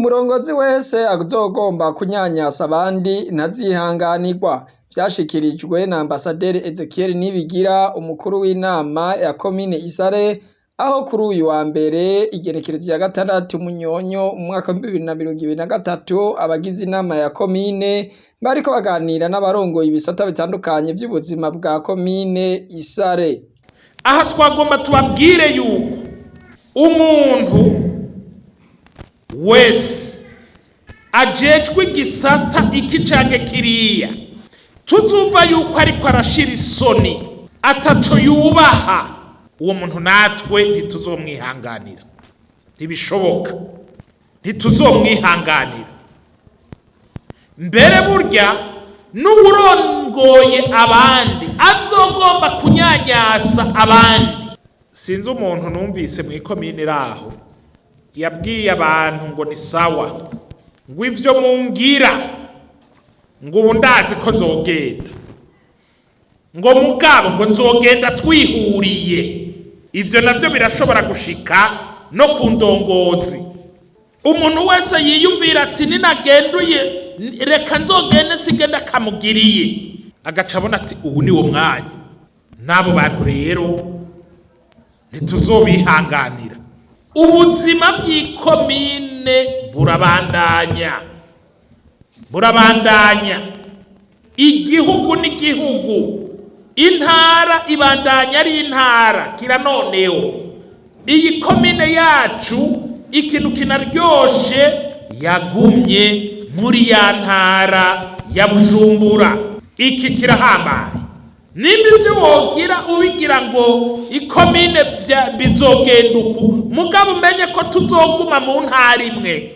Umurongozi wese azogomba kunyanyasa abandi ntazihanganirwa. Vyashikirijwe na Ambasaderi Ezekiel Nibigira, umukuru w'inama ya komine Isare, aho kuri uyu wa mbere igenekerezo rya 6 Munyonyo umwaka wa 2023 abagize inama ya komine bariko baganira n'abarongoye ibisata bitandukanye vy'ubuzima bwa komine Isare. Aha twagomba tubabwire yuko umuntu wese ajejwe igisata iki canke kiriya tuzumva yuko ariko arashira isoni ataco yubaha, uwo muntu natwe ntituzomwihanganira, ntibishoboka, ntituzomwihanganira. Mbere burya n'uwurongoye abandi azogomba kunyanyasa abandi. Sinzi umuntu numvise mu ikomine iraho yabwiye abantu ngo ni sawa, ngo ivyo mungira ngo ubu ndazi ko nzogenda, ngo mugabo ngo nzogenda twihuriye. Ivyo navyo birashobora gushika no ku ndongozi. Umuntu wese yiyumvira ati ninagenduye reka nzogende sigenda kamugiriye, agaca abona ati ubu ni wo mwanya. N'abo bantu rero ntituzobihanganira. Ubuzima bw'ikomine burabandanya, burabandanya. Igihugu n'igihugu, intara ibandanya ari intara. Kira noneho iyi komine yacu ikintu kinaryoshe yagumye muri ya ntara ya Bujumbura. Iki kirahambaye. Nimba ivyo wogira ubigira ngo ikomine bizogenda uku, mugabo umenye ko tuzoguma mu ntara imwe,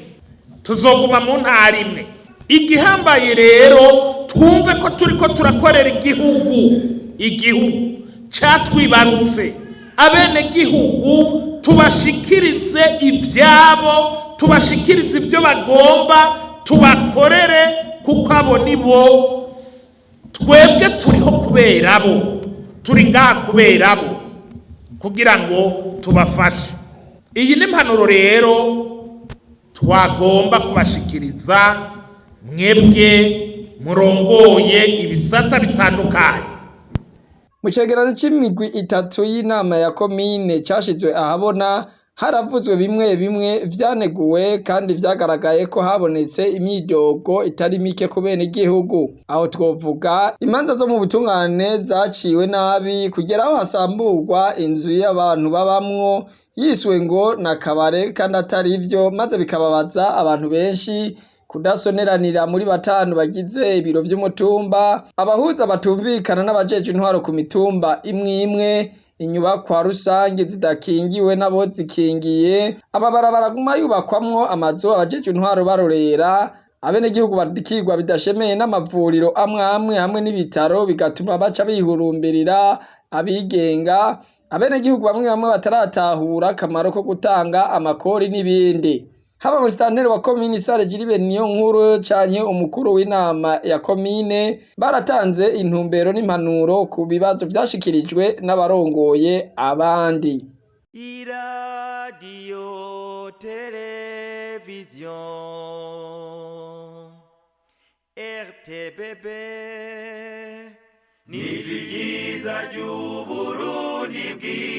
tuzoguma mu ntara imwe. Igihambaye rero twumve ko turiko turakorera igihugu, igihugu catwibarutse, abenegihugu tubashikirize ivyabo, tubashikirize ivyo bagomba, tubakorere, kuko abo nibo twebwe turiho kubera abo, turi ngaha kubera abo, kugira ngo tubafashe. Iyi ni impanuro rero twagomba kubashikiriza mwebwe murongoye ibisata bitandukanye. Mu cegeranyo c'imigwi itatu y'inama ya komine cashizwe ahabona, haravuzwe bimwe bimwe vyaneguwe kandi vyagaragaye ko habonetse imyidogo itari mike ku benegihugu. Aho twovuga imanza zo mu butungane zaciwe nabi kugera aho hasamburwa inzu y'abantu babamwo yiswe ngo n'akabare kandi atari vyo, maze bikababaza abantu benshi. Kudasoneranira muri batanu bagize ibiro vy'umutumba, abahuza batumvikana n'abajejwe intwaro ku mitumba imwe imwe, inyubakwa rusange zidakingiwe n'abo zikingiye, amabarabara aguma yubakwamwo amazu abajejwe intwaro barorera, abenegihugu badikirwa bidashemeye n'amavuriro amwe amwe hamwe n'ibitaro bigatuma baca bihurumbirira abigenga, abenegihugu bamwe bamwe bataratahura akamaro ko gutanga amakori n'ibindi. Haba musitanteri wa komine Isare Gilbert Niyonkuru canke umukuru w'inama ya komine baratanze intumbero n'impanuro ku bibazo vyashikirijwe n'abarongoye abandi. Iradiyo televiziyo RTBB ni ryiza ry'Uburundi bwiza.